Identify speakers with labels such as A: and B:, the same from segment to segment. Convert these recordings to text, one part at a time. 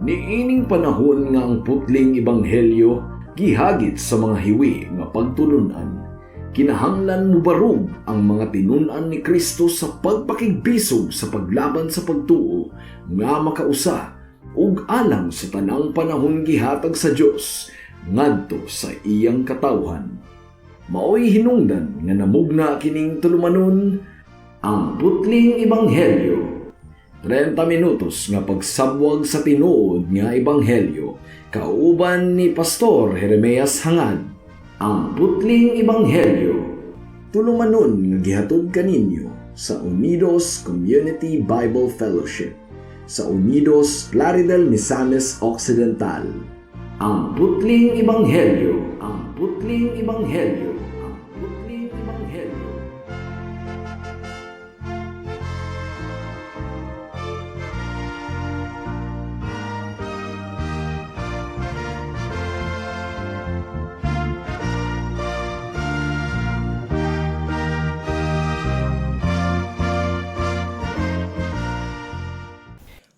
A: Niining panahon nga ang putling ebanghelyo gihagit sa mga hiwi nga pagtulunan, kinahanglan mubarog ang mga tinun-an ni Kristo sa pagpakigbisog sa paglaban sa pagtuo nga makausa ug alang sa tanang panahon gihatag sa Dios ngadto sa iyang katawhan. Maoy hinungdan nga namugna kining tulumanon, ang Putling Ebanghelyo. 30 minutos nga pagsabwag sa tinuod nga ebanghelyo kauban ni Pastor Jeremias Hangad. Ang Putling Ebanghelyo. Tulumanon nga gihatod kaninyo sa Unidos Community Bible Fellowship sa Unidos, Plaridel, Misamis Occidental. Ang Putling Ebanghelyo, ang Putling Ebanghelyo, ang Putling Ebanghelyo.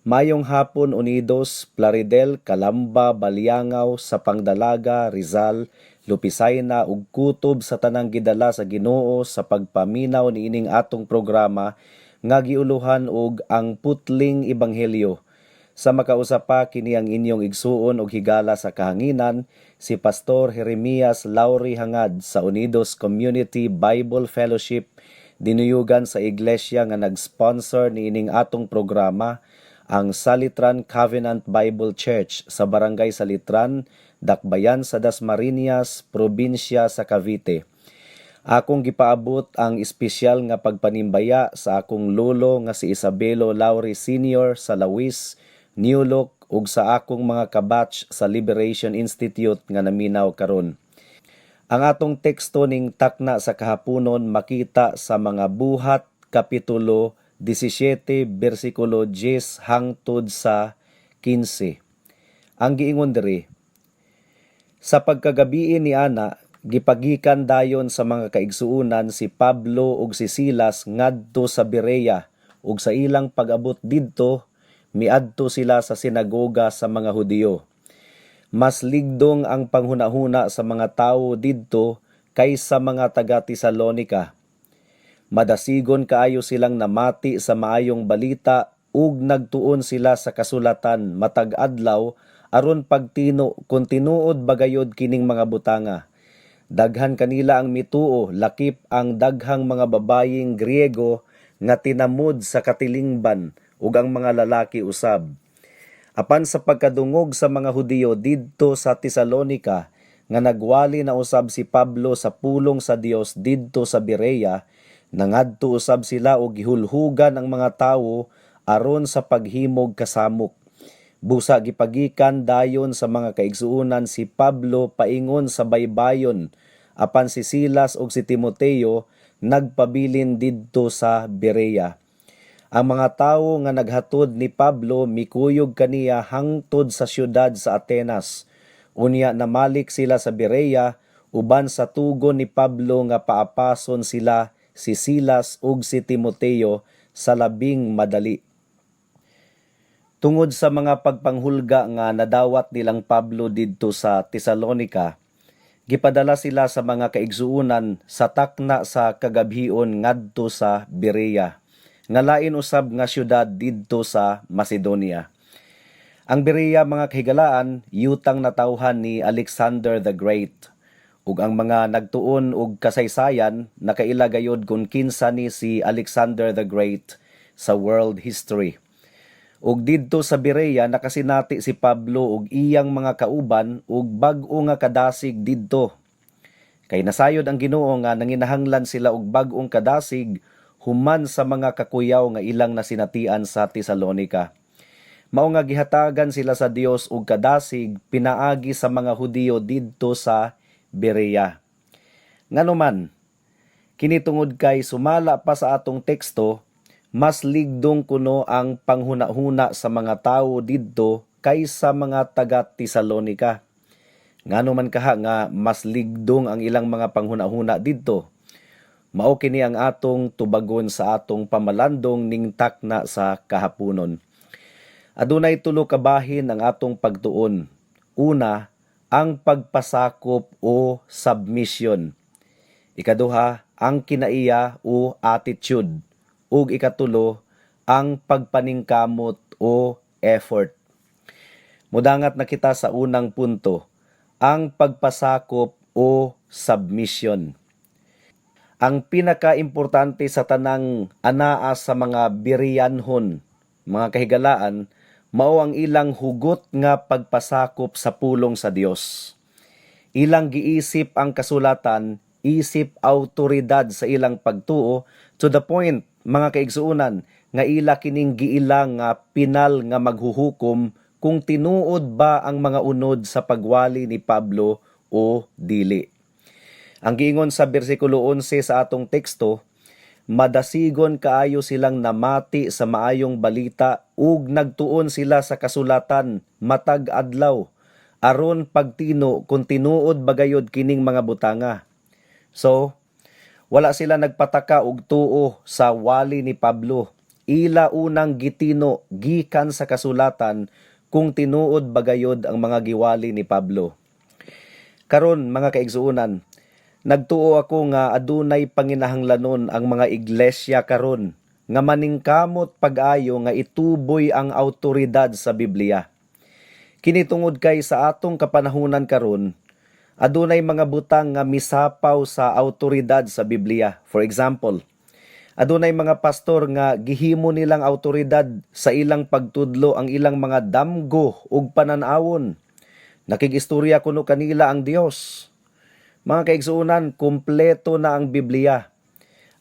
B: Mayong hapon, Unidos, Plaridel, Calamba, Baliangao, Sapang Dalaga, Rizal, Lupisayna ug kutob sa tanang gidala sa Ginoo sa pagpaminaw niining atong programa nga giuluhan og Ang Putling Ebanghelyo. Sa makausa pa, kini ang inyong igsuon og higala sa kahanginan, si Pastor Jeremias Lauri Hangad sa Unidos Community Bible Fellowship, dinuyugan sa iglesia nga nag-sponsor niining atong programa, ang Salitran Covenant Bible Church sa Barangay Salitran, Dakbayan sa Dasmariñas, probinsya sa Cavite. Akong gipaabot ang espesyal nga pagpanimbaya sa akong lolo nga si Isabelo Lauri Sr. sa Lawis, New Look ug sa akong mga kabatch sa Liberation Institute nga naminaw karon. Ang atong teksto ning takna sa kahaponon makita sa Mga Buhat kapitulo 17 bersikulo 10 hangtod sa 15. Ang giingon diri, "Sa pagkagabii ni ana, gipagikan dayon sa mga kaigsuonan si Pablo ug si Silas ngadto sa Berea, ug sa ilang pag-abot didto, miadto sila sa sinagoga sa mga Hudiyo. Mas ligdong ang panghunahuna sa mga tawo didto kaysa mga taga Tesalonika. Madasigon kaayo silang namati sa maayong balita ug nagtuon sila sa kasulatan matag adlaw aron pagtino kung tinuod bagayod kining mga butanga. Daghan kanila ang mituo, lakip ang daghang mga babayeng Griego nga tinamod sa katilingban ug ang mga lalaki usab. Apan sa pagkadungog sa mga Hudiyo didto sa Tesalonika nga nagwali na usab si Pablo sa pulong sa Dios didto sa Berea, nangadto usab sila og gihulhugan ang mga tawo aron sa paghimog kasamok. Busa gipagikan dayon sa mga kaigsuonan si Pablo paingon sa baybayon, apan si Silas ug si Timoteo nagpabilin didto sa Berea. Ang mga tawo nga naghatod ni Pablo mikuyog kaniya hangtod sa syudad sa Atenas. Unya namalik sila sa Berea uban sa tugon ni Pablo nga paapason sila si Silas ug si Timoteo sa labing madali." Tungod sa mga pagpanghulga nga nadawat nilang Pablo didto sa Tesalonika, gipadala sila sa mga kaigsuonan sa takna sa kagabhion ngadto sa Berea, nga lain usab nga syudad didto sa Macedonia. Ang Berea, mga kahigalaan, yutang natawhan ni Alexander the Great. Ug ang mga nagtuon og kasaysayan nakaila gayod kung kinsa ni si Alexander the Great sa world history. Ug didto sa Berea nakasinati si Pablo ug iyang mga kauban og bag-o nga kadasig didto. Kay nasayod ang Ginoo nga nanginahanglan sila og bag-ong kadasig human sa mga kakuyaw nga ilang nasinatian sa Tesalonika. Mao nga gihatagan sila sa Dios og kadasig pinaagi sa mga Hudiyo didto sa Berea. Ngano man, kini tungod kay sumala pa sa atong teksto, mas ligdong kuno ang panghunahuna sa mga tawo didto kaysa mga taga Tesalonika. Ngano man kaha nga mas ligdong ang ilang mga panghunahuna didto? Mao kini ang atong tubagon sa atong pamalandong ning takna sa kahaponon. Adunay tulo ka bahin ang atong pagtuon. Una, ang pagpasakop o submission. Ikaduha, ang kinaiya o attitude. Ug ikatulo, ang pagpaningkamot o effort. Mudangat na kita sa unang punto, ang pagpasakop o submission. Ang pinakaimportante sa tanang anaa sa mga Bereanhon, mga kahigalaan, mao ang ilang hugot nga pagpasakop sa pulong sa Dios. Ilang giisip ang kasulatan, isip autoridad sa ilang pagtuo to the point, mga kaigsuonan, nga ila kining giilang nga pinal nga maghuhukom kung tinuod ba ang mga unod sa pagwali ni Pablo o dili. Ang giingon sa bersikulo 11 sa atong teksto, madasigon kaayo silang namati sa maayong balita ug nagtuon sila sa kasulatan matag adlaw aron pagtino kung tinuod bagayod kining mga butanga. So, wala sila nagpataka og tuo sa wali ni Pablo. Ila unang gitino gikan sa kasulatan kung tinuod bagayod ang mga giwali ni Pablo. Karon, mga kaigsuonan, nagtuo ako nga adunay panginahanglanon ang mga iglesia karon nga maningkamot pag-ayo nga ituboy ang autoridad sa Biblia. Kini tungod kay sa atong kapanahunan karon, adunay mga butang nga misapaw sa autoridad sa Biblia. For example, adunay mga pastor nga gihimo nilang autoridad sa ilang pagtudlo ang ilang mga damgo ug panan-awon. Nakigistorya kuno kanila ang Dios. Mga kaigsuonan, kumpleto na ang Biblia.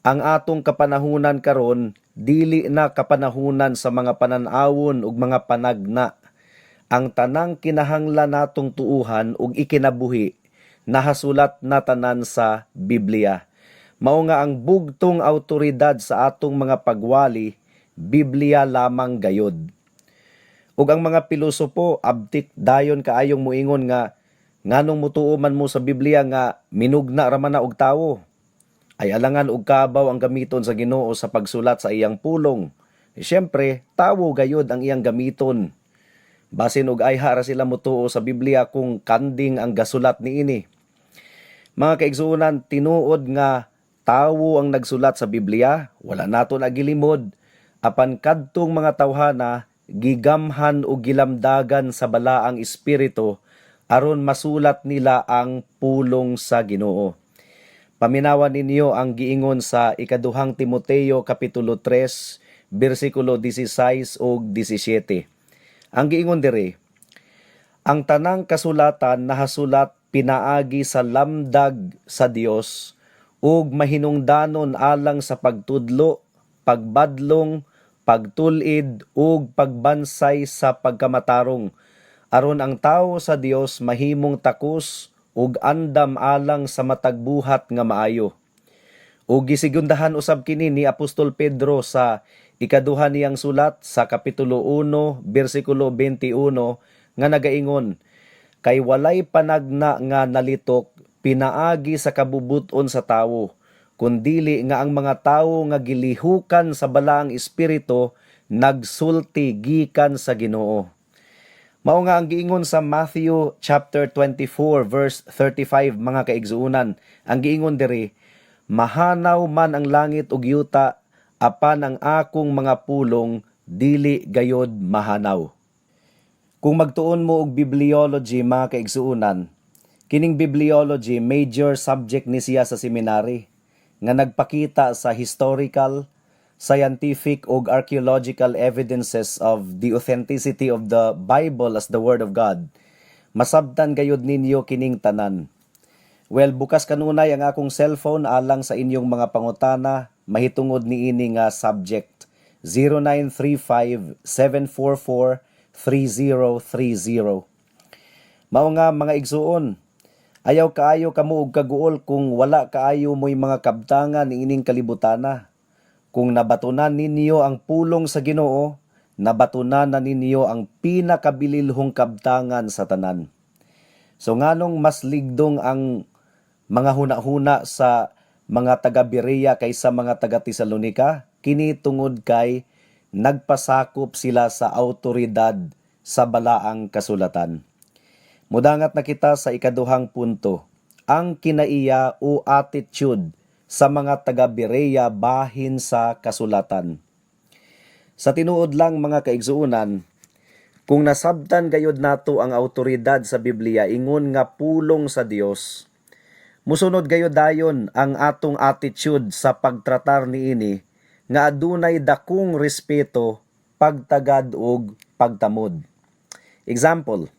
B: Ang atong kapanahunan karon dili na kapanahunan sa mga panan-awon ug mga panagna. Ang tanang kinahanglan natong tuuhan ug ikinabuhi nahasulat na tanan sa Biblia. Mao nga ang bugtong autoridad sa atong mga pagwali, Biblia lamang gayod. Ug ang mga pilosopo abtik dayon kaayong muingon nga nganong mutuo man mo sa Biblia nga minugna ra man na og tawo. Ay alangan og kabaw ang gamiton sa Ginoo sa pagsulat sa iyang pulong. E siyempre, tawo gayod ang iyang gamiton. Basin og ayha ra sila mutuo sa Biblia kung kanding ang gasulat niini. Mga kaigsuonan, tinuod nga tawo ang nagsulat sa Biblia, wala nato na gilimod. Apan kadtong mga tawhana gigamhan o gilamdagan sa balaang espiritu aron masulat nila ang pulong sa Ginoo. Paminawan ninyo ang giingon sa ikaduhang Timoteo kapitulo 3 bersikulo 16 ug 17. Ang giingon diri, ang tanang kasulatan nahasulat pinaagi sa lamdag sa Dios ug mahinungdanon alang sa pagtudlo, pagbadlong, pagtul-id ug pagbansay sa pagkamatarong aron ang tawo sa Dios mahimong takos ug andam alang sa matag buhat nga maayo. Ug gisigundahan usab kini ni Apostol Pedro sa ikaduha niyang sulat sa kapitulo 1 bersikulo 21 nga nagaingon, kay walay panagna nga nalitok pinaagi sa kabubuton sa tawo, kundili nga ang mga tawo nga gilihukan sa balaang espiritu nagsulti gikan sa Ginoo. Mao nga ang giingon sa Matthew chapter 24 verse 35, mga kaigsuonan, ang giingon diri, mahanaw man ang langit ug yuta, apan ang akong mga pulong dili gayod mahanaw. Kung magtuon mo og bibliology, mga kaigsuonan, kining bibliology major subject ni siya sa seminary nga nagpakita sa historical, scientific ug archaeological evidences of the authenticity of the Bible as the Word of God. Masabtan gayud ninyo kining tanan. Well, bukas kanunay ang akong cellphone alang sa inyong mga pangutana mahitungod niini nga subject. 0935 744 3030. Mao nga, mga igsuon, ayaw kaayo kamo og kaguol kung wala kaayo mo'y mga kabtangan niining kalibutana. Kung nabatunan ninyo ang pulong sa Ginoo, nabatunan na ninyo ang pinakabililhong kabtangan sa tanan. So nganong mas ligdong ang mga huna-huna sa mga taga Berea kaysa mga taga Tesalonika? Kini tungod kay nagpasakop sila sa autoridad sa balaang kasulatan. Mudangat na kita sa ikaduhang punto, ang kinaiya o attitude sa mga taga-Berea bahin sa kasulatan. Sa tinuod lang, mga kaigsuonan, kung nasabtan gayud nato ang autoridad sa Biblia ingon nga pulong sa Dios, musunod gayud dayon ang atong attitude sa pagtratar niini nga adunay dakong respeto, pagtagad ug pagtamod. Example,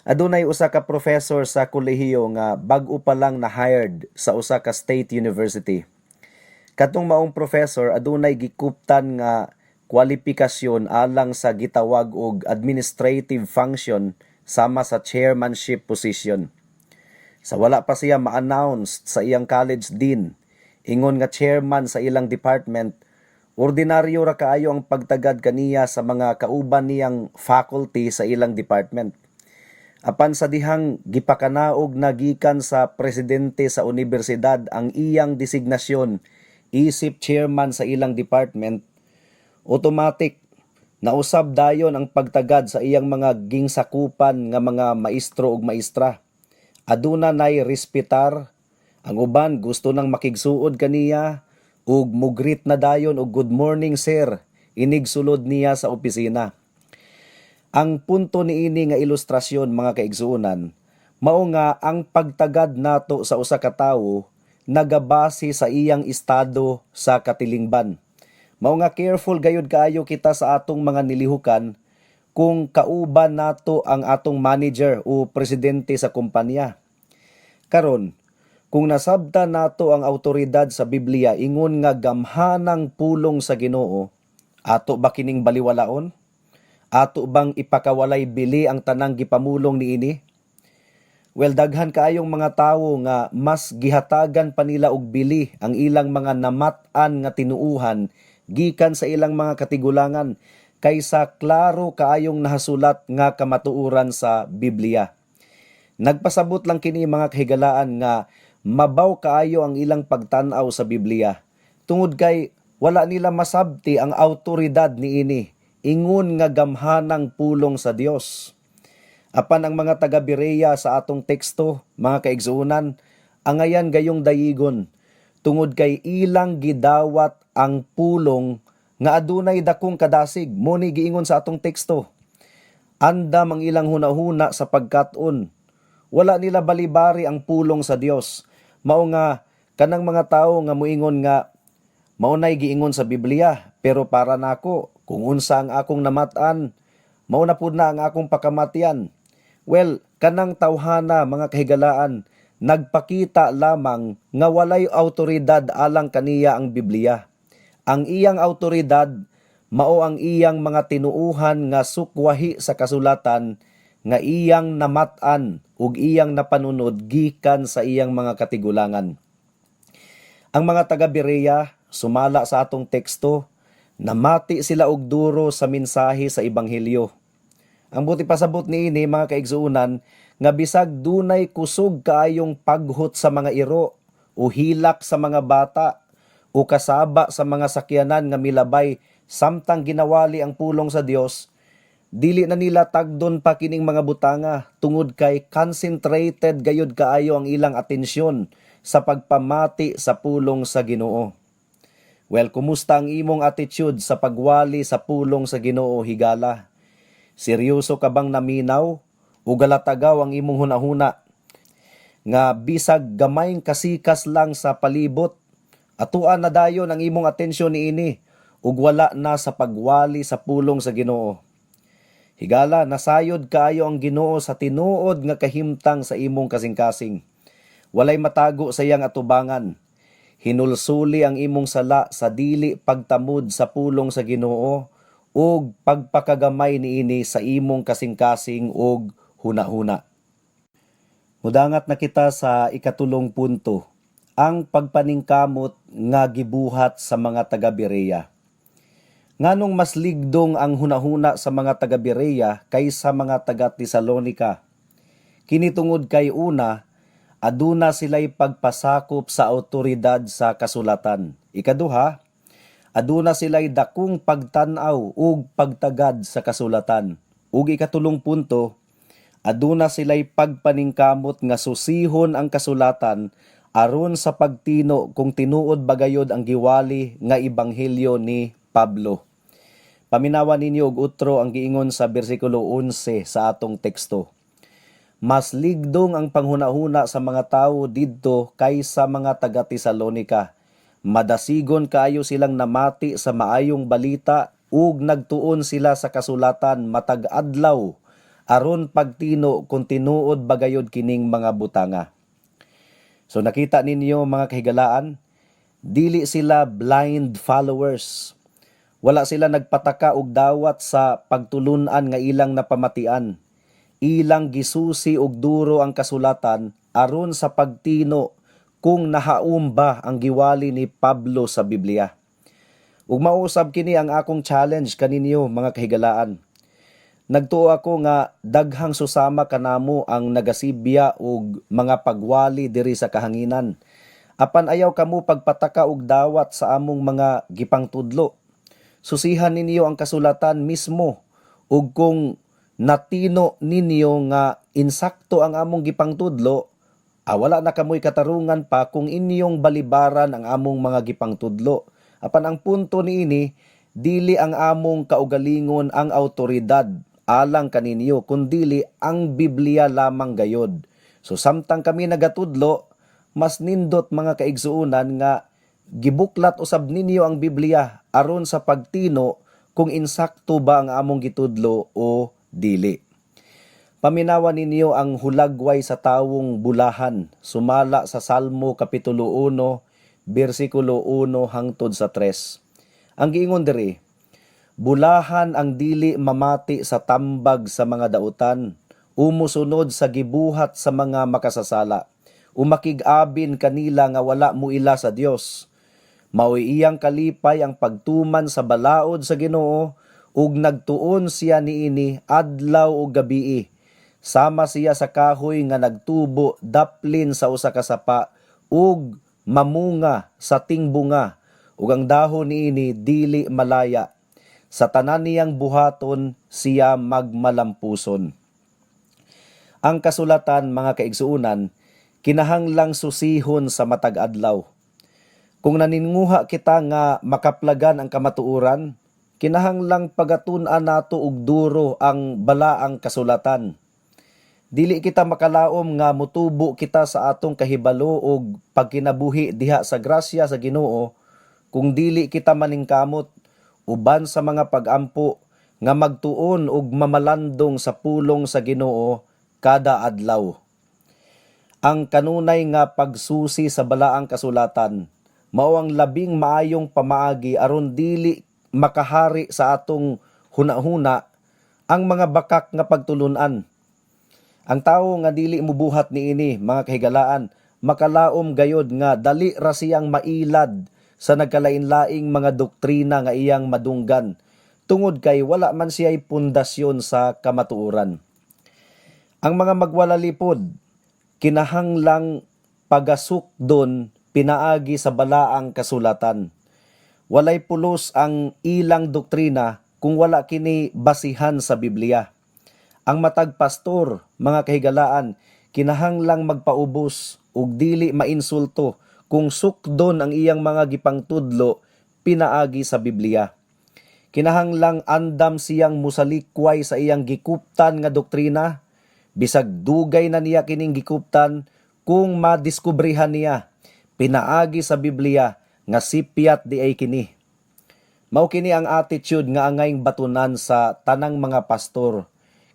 B: adunay usa ka professor sa kolehiyo nga bag-o pa lang na hired sa usa ka state university. Katong maong professor adunay gikuptan nga kwalifikasyon alang sa gitawag og administrative function sama sa chairmanship position. Sa wala pa siya ma-announce sa iyang college dean ingon nga chairman sa ilang department, ordinaryo ra kaayo ang pagtagad kaniya sa mga kauban niyang faculty sa ilang department. Apan sa dihang gipakanaog na gikan sa presidente sa unibersidad ang iyang designasyon isip chairman sa ilang department, automatic nausab dayon ang pagtagad sa iyang mga gingsakupan nga mga maestro ug maestra. Aduna nay respetar, ang uban gusto nang makigsuod kaniya ug mugreet na dayon og "Good morning, sir" inig sulod niya sa opisina. Ang punto niini nga ilustrasyon, mga kaigsuonan, mao nga ang pagtagad nato sa usa ka tawo nagabase sa iyang estado sa katilingban. Mao nga careful gayud kaayo kita sa atong mga nilihukan kung kauban nato ang atong manager o presidente sa kumpanya. Karon, kung nasabtan nato ang autoridad sa Biblia ingon nga gamhanang pulong sa Ginoo, ato ba kining baliwalaon? Ato bang ipakawalay bili ang tanang gipamulong niini? Well, daghan kaayong mga tawo nga mas gihatagan pa nila og bili ang ilang mga namat-an nga tinuuhan gikan sa ilang mga katigulangan kaysa klaro kaayong nahasulat nga kamatuoran sa Biblia. Nagpasabot lang kini, mga kahigalaan, nga mabaw kaayo ang ilang pagtan-aw sa Biblia. Tungod kay wala nila masabti ang autoridad niini ingon nga gamhanang pulong sa Dios. Apan ang mga taga Berea sa atong teksto, mga kaigsuonan, angayan gayong dayigon tungod kay ilang gidawat ang pulong nga adunay dakong kadasig. Mo ni giingon sa atong teksto. Andam ang ilang hunahuna sa pagkat-on. Wala nila balibari ang pulong sa Dios. Mao nga kanang mga tawo nga muingon nga mao nay giingon sa Biblia, pero para nako, kung unsa ang akong namat-an, mao na pud na ang akong pakamatian. Well, kanang tawhana, mga kahigalaan, nagpakita lamang nga walay autoridad alang kaniya ang Biblia. Ang iyang autoridad mao ang iyang mga tinuuhan nga sukwahi sa kasulatan nga iyang namat-an ug iyang napanunod gikan sa iyang mga katigulangan. Ang mga taga Berea, sumala sa atong teksto, namati sila og duro sa mensahe sa ebanghelyo. Ang buot ipasabot niini, mga kaigsuonan, nga bisag dunay kusog kaayong paghot sa mga iro o hilak sa mga bata o kasaba sa mga sakyanan nga milabay samtang ginawali ang pulong sa Dios, dili na nila tagdon pa kining mga butanga tungod kay concentrated gayud kaayo ang ilang atensyon sa pagpamati sa pulong sa Ginoo. Well, kumusta ang imong attitude sa pagwali sa pulong sa Ginoo, higala? Seryoso ka bang naminaw o galatagaw ang imong hunahuna nga bisag gamayng kasikas lang sa palibot, atuan na dayon ang imong atensyon niini ug wala na sa pagwali sa pulong sa Ginoo? Higala, nasayod kaayo ang Ginoo sa tinuod nga kahimtang sa imong kasing-kasing. Walay matago sa iyang atubangan. Hinulsuli ang imong sala sa dili pagtamod sa pulong sa Ginoo ug pagpakagamay niini sa imong kasing-kasing ug hunahuna. Mudangat na kita sa ikatulong punto, ang pagpaningkamot nga gibuhat sa mga taga Berea. Nganong mas ligdong ang hunahuna sa mga taga Berea kaysa mga taga Tesalonika? Kini tungod kay una, aduna sila'y pagpasakop sa autoridad sa kasulatan. Ikaduha, Aduna sila'y dakong pagtan-aw ug pagtagad sa kasulatan. Ug ikatulong punto, aduna sila'y pagpaningkamot nga susihon ang kasulatan aron sa pagtino kung tinuod ba gayod ang giwali nga ebanghelyo ni Pablo. Paminawa ninyo og utro ang giingon sa bersikulo 11 sa atong teksto. Mas ligdong ang panghunahuna sa mga tawo didto kaysa mga taga Tesalonika. Madasigon kaayo silang namati sa maayong balita ug nagtuon sila sa kasulatan matag adlaw aron pagtino kung tinuod ba gayod kining mga butanga. So nakita ninyo, mga kahigalaan, dili sila blind followers. Wala sila nagpataka og dawat sa pagtulunan nga ilang napamatian. Ilang gisusi og duro ang kasulatan aron sa pagtino kung nahaom ba ang giwali ni Pablo sa Biblia. Ug mausab kini ang akong challenge kaninyo, mga kahigalaan. Nagtuo ako nga daghang susama kanamo ang nagasibya og mga pagwali diri sa kahanginan. Apan ayaw kamo pagpataka og dawat sa among mga gipangtudlo. Susihan ninyo ang kasulatan mismo ug kung natino ninyo nga insakto ang among gipangtudlo, wala na kamoy katarungan pa kung inyong balibaran ang among mga gipangtudlo. Apan ang punto niini, dili ang among kaugalingon ang autoridad alang kaninyo, kundili ang Biblia lamang gayod. So samtang kami nagatudlo, mas nindot, mga kaigsuonan, nga gibuklat usab ninyo ang Biblia aron sa pagtino kung insakto ba ang among gitudlo o dili. Paminawa ninyo ang hulagway sa tawong bulahan sumala sa Salmo kapitulo 1 bersikulo 1 hangtod sa 3. Ang giingon diri, "Bulahan ang dili mamati sa tambag sa mga dautan, o musunod sa gibuhat sa mga makasasala, o makig-abin kanila nga wala muila sa Dios. Maoy iyang kalipay ang pagtuman sa balaod sa Ginoo ug nagtuon siya niini adlaw ug gabii. Sama siya sa kahoy nga nagtubo daplin sa usa ka sapa ug mamunga sa tingbunga ug ang dahon niini dili malaya. Sa tanan niyang buhaton siya magmalampuson." Ang kasulatan, mga kaigsuonan, kinahanglang susihon sa matag adlaw. Kung naninguha kita nga makaplagan ang kamatuoran, kinahanglang pagatun-an nato og duro ang balaang kasulatan. Dili kita makalaom nga mutubo kita sa atong kahibalo og pagkinabuhi diha sa grasya sa Ginoo kung dili kita maningkamot uban sa mga pag-ampo nga magtuon og mamalandong sa pulong sa Ginoo kada adlaw. Ang kanunay nga pagsusi sa balaang kasulatan mao ang labing maayong pamaagi aron dili makahari sa atong hunahuna ang mga bakak nga pagtulunan. Ang tawo nga dili mubuhat niini, mga kahigalaan, makalaom gayod nga dali ra siyang mailad sa nagkalain-laing mga doktrina nga iyang madunggan tungod kay wala man siya'y pundasyon sa kamatuoran. Ang mga magwalalipod kinahanglang pagasukdon pinaagi sa balaang kasulatan. Walay pulos ang ilang doktrina kung wala kini basihan sa Biblia. Ang matag pastor, mga kahigalaan, kinahanglang magpaubos ug dili mainsulto kung sukdon ang iyang mga gipangtudlo pinaagi sa Biblia. Kinahanglang andam siyang musalikway sa iyang gikuptan nga doktrina, bisag dugay na niya kining gikuptan, kung madiskubrihan niya pinaagi sa Biblia nga sipyat diay kini. Mao kini ang attitude nga angayng batunan sa tanang mga pastor,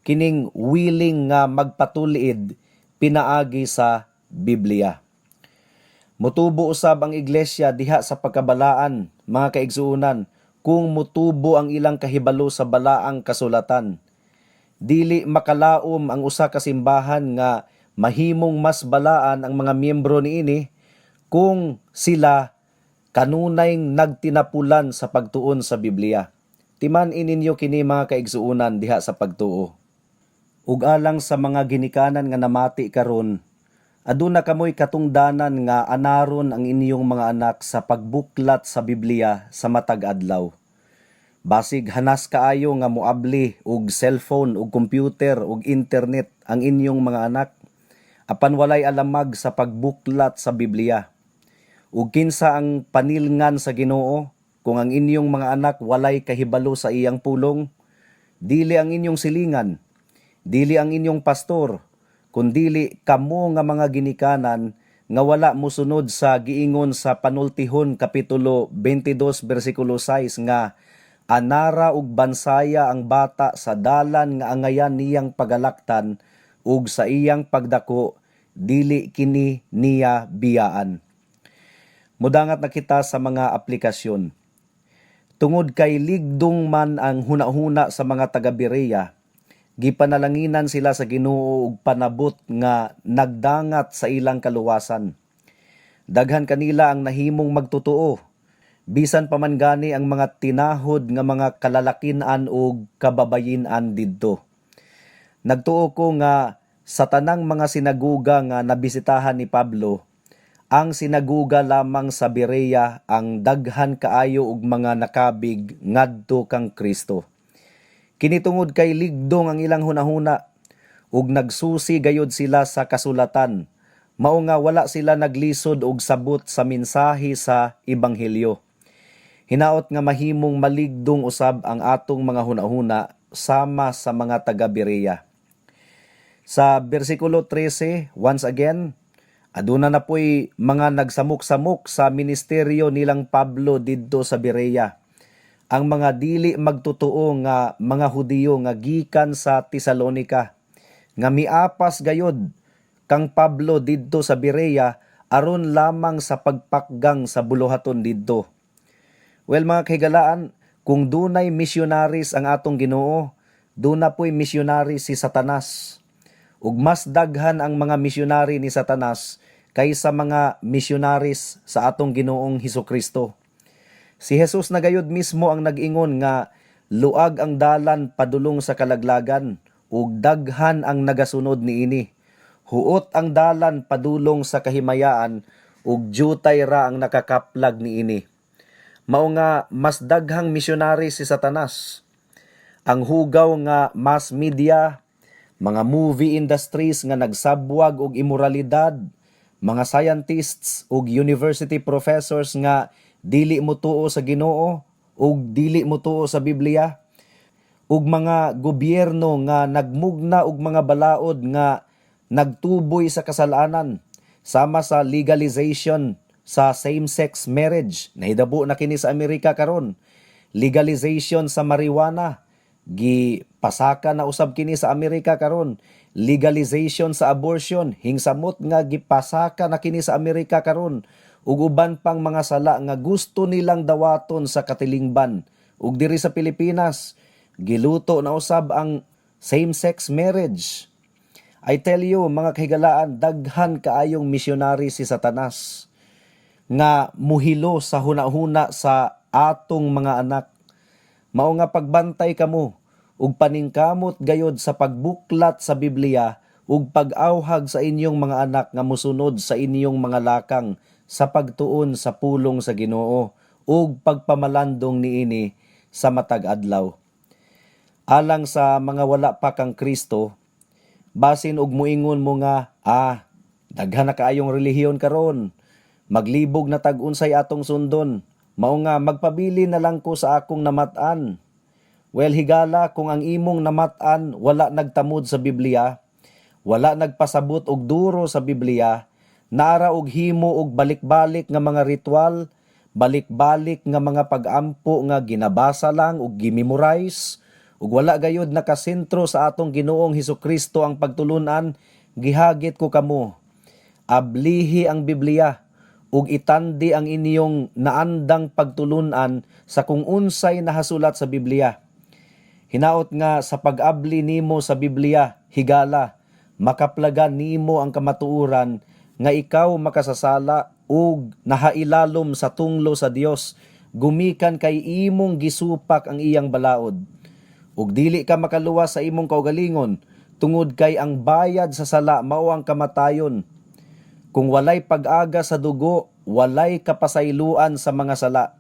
B: kining willing nga magpatuliid pinaagi sa Biblia. Mutubo usab ang iglesia diha sa pagkabalaan, mga kaigsuonan, kung mutubo ang ilang kahibalo sa balaang kasulatan. Dili makalaom ang usa ka simbahan nga mahimong mas balaan ang mga miyembro niini kung sila kanunay nagtinapulan sa pagtuon sa Biblia. Timan-i ninyo kini, mga kaigsuonan diha sa pagtuo. Ug alang sa mga ginikanan nga namati karon, Aduna kamoy katungdanan nga anaron ang inyong mga anak sa pagbuklat sa Biblia sa matag adlaw. Basig hanas kaayo nga moabli og cellphone, og computer, og internet ang inyong mga anak, apan walay alamag sa pagbuklat sa Biblia. Ug kinsa ang panilngan sa Ginoo kung ang inyong mga anak walay kahibalo sa iyang pulong? Dili ang inyong silingan, dili ang inyong pastor, kundili kamo nga mga ginikanan nga wala mosunod sa giingon sa Panultihon kapitulo 22 bersikulo 6 nga anara ug bansaya ang bata sa dalan nga angayan niyang pagalaktan, ug sa iyang pagdako dili kini niya biyaan. Mudangat na kita sa mga aplikasyon. Tungod kay ligdong man ang hunahuna sa mga taga Berea, gipanalanginan sila sa Ginoo og panabot nga nagdangat sa ilang kaluwasan. Daghan kanila ang nahimong magtotoo, bisan pa man gani ang mga tinahod nga mga kalalakinan ug kababayin-an didto. Nagtuo ko nga sa tanang mga sinaguga nga nabisitahan ni Pablo, ang sinaguga lamang sa Berea ang daghan kaayo og mga nakabig ngadto kang Kristo. Kini tungod kay ligdong ang ilang hunahuna ug nagsusi gayod sila sa kasulatan. Mao nga wala sila naglisod og sabot sa mensahe sa ebanghelyo. Hinaot nga mahimong maligdong usab ang atong mga hunahuna sama sa mga taga Berea. Sa bersikulo 13, once again, aduna na po'y mga nagsamok-samok sa ministeryo nilang Pablo didto sa Berea. Ang mga dili magtotoo nga mga Hudiyo nga gikan sa Tesalonika nga miapas gayod kang Pablo didto sa Berea aron lamang sa pagpakgang sa buluhaton didto. Well, mga kahigalaan, kung dunay missionaries ang atong Ginoo, duna po'y missionary si Satanas. Ug mas daghan ang mga misyonary ni Satanas kaysa mga missionaries sa atong Ginoong Hesus Kristo. Si Jesus na gayud mismo ang nag-ingon nga luag ang dalan padulong sa kalaglagan ug daghan ang nagasunod niini. Huot ang dalan padulong sa kahimayaan ug jutay ra ang nakakaplag niini. Mao nga mas daghang misyonary si Satanas. Ang hugaw nga mass media, mga movie industries nga nagsabwag og imoralidad, mga scientists ug university professors nga dili motuo sa Ginoo ug dili motuo sa Biblia, ug mga gobyerno nga nagmugna og mga balaod nga nagtuboy sa kasalanan sama sa legalization sa same-sex marriage. Nahidabo na kini sa Amerika karon. Legalization sa marijuana, gipasaka na usab kini sa Amerika karon. Legalization sa abortion, hingsamot nga gipasaka na kini sa Amerika karon, ug uban pang mga sala nga gusto nilang dawaton sa katilingban. Ug diri sa Pilipinas, giluto na usab ang same-sex marriage. I tell you, mga kahigalaan, daghan kaayong misyonary si Satanas nga muhilo sa hunahuna sa atong mga anak. Mao nga pagbantay kamo ug paningkamot gayod sa pagbuklat sa Biblia ug pag-awhag sa inyong mga anak nga musunod sa inyong mga lakang sa pagtuon sa pulong sa Ginoo ug pagpamalandong niini sa matag adlaw. Alang sa mga wala pa kang Kristo, basin og muingon mo nga, "Ah, daghan na kaayong relihiyon karon. Maglibog na tag unsay atong sundon. Mao nga magpabili na lang ko sa akong namat-an." Well, higala, kung ang imong namat-an wala nagtamod sa Biblia, wala nagpasabot og duro sa Biblia, nara og himo og balik-balik nga mga ritual, balik-balik nga mga pag-ampo nga ginabasa lang ug gimemorize, ug wala gayud nakasentro sa atong Ginoong Hesukristo ang pagtulunan, gihagit ko kamo. Ablihi ang Biblia ug itandi ang inyong naandang pagtulunan sa kung unsay nahasulat sa Biblia. Hinaot nga sa pag-abli nimo sa Biblia, higala, makaplagan nimo ang kamatuoran nga ikaw makasasala ug nahailalom sa tunglo sa Dios gumikan kay imong gisupak ang iyang balaod. Ug dili ka makaluwas sa imong kaugalingon tungod kay ang bayad sa sala mao ang kamatayon. Kung walay pag-aga sa dugo, walay kapasayloan sa mga sala.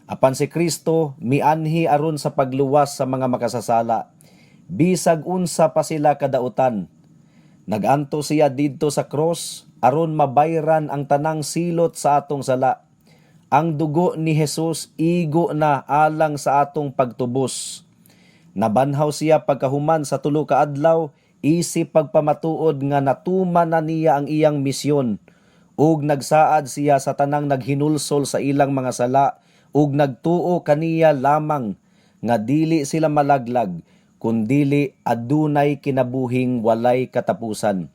B: Apan si Kristo mianhi aron sa pagluwas sa mga makasasala, bisag unsa pa sila kadautan. Naganto siya didto sa cross aron mabayran ang tanang silot sa atong sala. Ang dugo ni Jesus igo na alang sa atong pagtubos. Nabanhaw siya pagkahuman sa 3 ka adlaw isip pagpamatuod nga natuman na niya ang iyang misyon, ug nagsaad siya sa tanang naghinulsol sa ilang mga sala ug nagtuo kaniya lamang nga dili sila malaglag kundili adunay kinabuhing walay katapusan.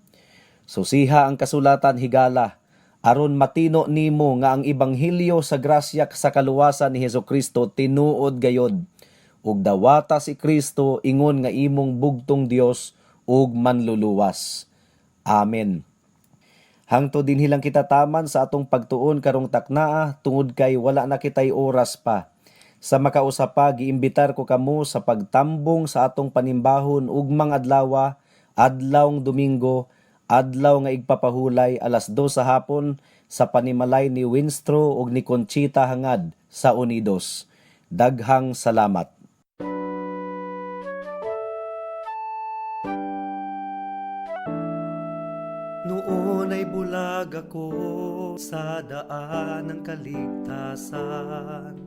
B: Susiha ang kasulatan, higala, aron matino nimo nga ang ebanghelyo sa grasya sa kaluwasan ni Hesukristo tinuod gayod, ug dawata si Kristo ingon nga imong bugtong Dios ug manluluwas. Amen. Hangtod dinhi lang kita taman sa atong pagtuon karong taknaa tungod kay wala na kitay oras pa. Sa makausa pa, giimbitar ko kamo sa pagtambong sa atong panimbahon ugmang adlawa, adlawng Domingo, adlaw nga igpapahulay, 2:00 sa hapon sa panimalay ni Winstro ug ni Conchita Hangad sa Unidos. Daghang salamat.
C: Noon ay bulag ako sa daan ng kaligtasan.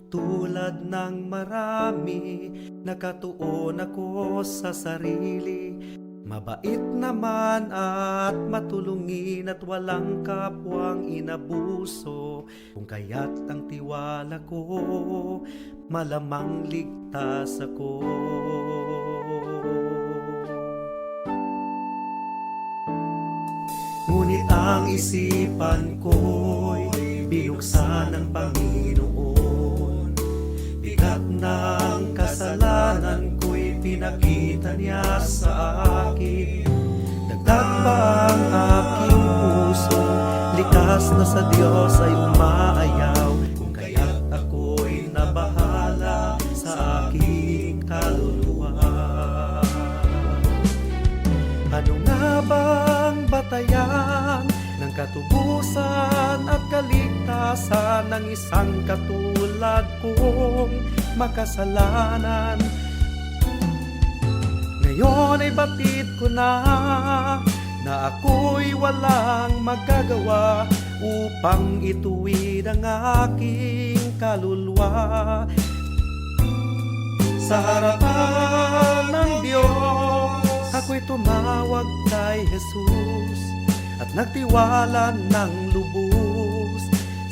C: Tulad ng marami, nakatuon ako sa sarili. Mabait naman at matulungin at walang kapwang inabuso. Kung kaya't ang tiwala ko, malamang ligtas ako. Ngunit ang isipan ko'y binuksan ng Panginoon. Bigat ng kasalanan ko'y pinakita niya sa akin. Dagdag pa ang aking puso, likas na sa Diyos ay umaayaw. Kung kaya't ako'y nabahala sa aking kaluluwa. Ano nga bang batayan ng katubusan at kaligtasan ng isang katulad kong makasalanan? Ngayon ay batid ko na na ako'y walang magagawa upang ituwid ang aking kaluluwa. Sa harapan ng Diyos, ako'y tumawag kay Jesus at nagtiwala ng lubos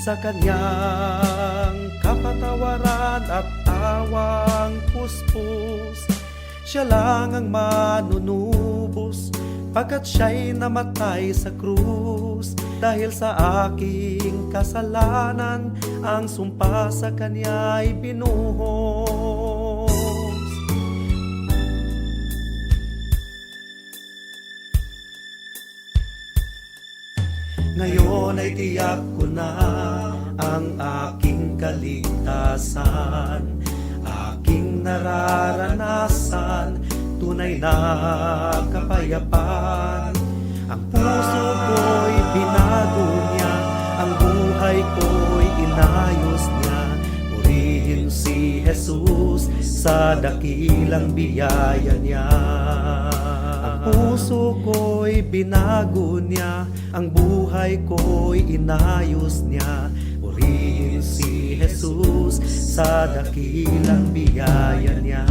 C: sa kanyang kapatawaran at awang puspos. Siya lang ang manunubos pagkat siya'y namatay sa krus. Dahil sa aking kasalanan, ang sumpa sa kanya'y binuhos. Ngayon ay tiyak ko na ang aking kaligtasan, aking nararanasan, tunay na kapayapaan. Ang puso ko'y binago niya, ang buhay ko'y inayos niya. Purihin si Jesus sa dakilang biyaya niya. Ang puso ko'y binago niya, ang buhay ko'y inayos niya. Purihin si Jesus sa dakilang biyaya niya.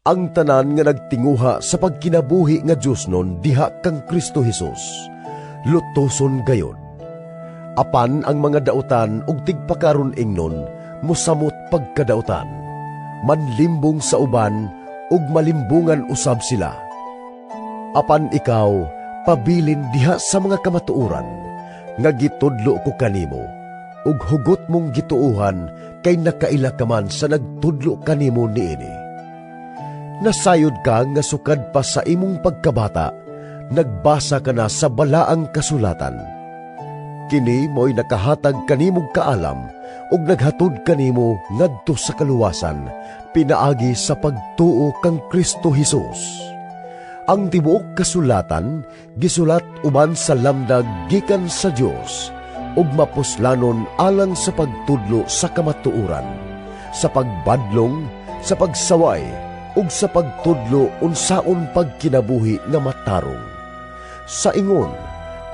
D: Ang tanan nga nagtinguha sa pagkinabuhi nga Dios nun diha kang Kristo Hesus, lutoson gayod. Apan ang mga dautan ug tigpakaron ingnon mosamot pagkadautan, manlimbong sa uban ug malimbungan usab sila. Apan ikaw, pabilin diha sa mga kamatuoran nga gitudlo ko kanimo, ug hugot mong gituohan kay nakaila ka man sa nagtudlo kanimo niini. Nasayod ka nga sukad pa sa imong pagkabata, nagbasa ka na sa balaang kasulatan. Kini mo'y nakahatag kanimong kaalam ug naghatod kanimo ngadto sa kaluwasan, pinaagi sa pagtuo kang Kristo Hesus. Ang tibuok kasulatan gisulat uban sa lamdag gikan sa Dios ug mapuslanon alang sa pagtudlo sa kamatuoran, sa pagbadlong, sa pagsaway ug sa pagtudlo unsaon pagkinabuhi nga matarong. Sa ingon,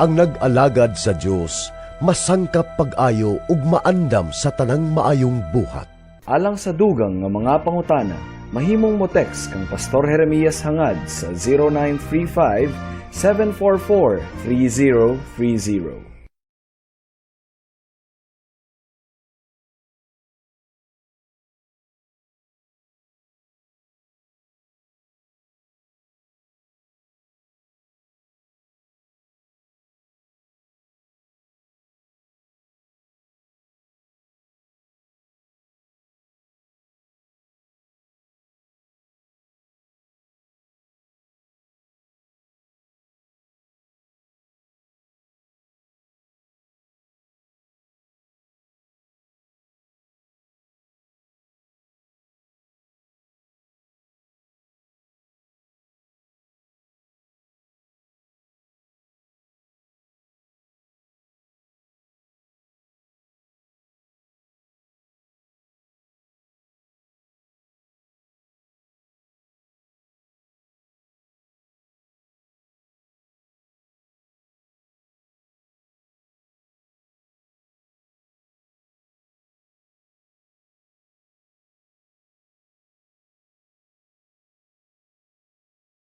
D: ang nag-alagad sa Dios masangkap pag-ayo ug maandam sa tanang maayong buhat.
A: Alang sa dugang nga mga pangutana, mahimong mo text kang Pastor Jeremias Hangad sa 0935 744 3030.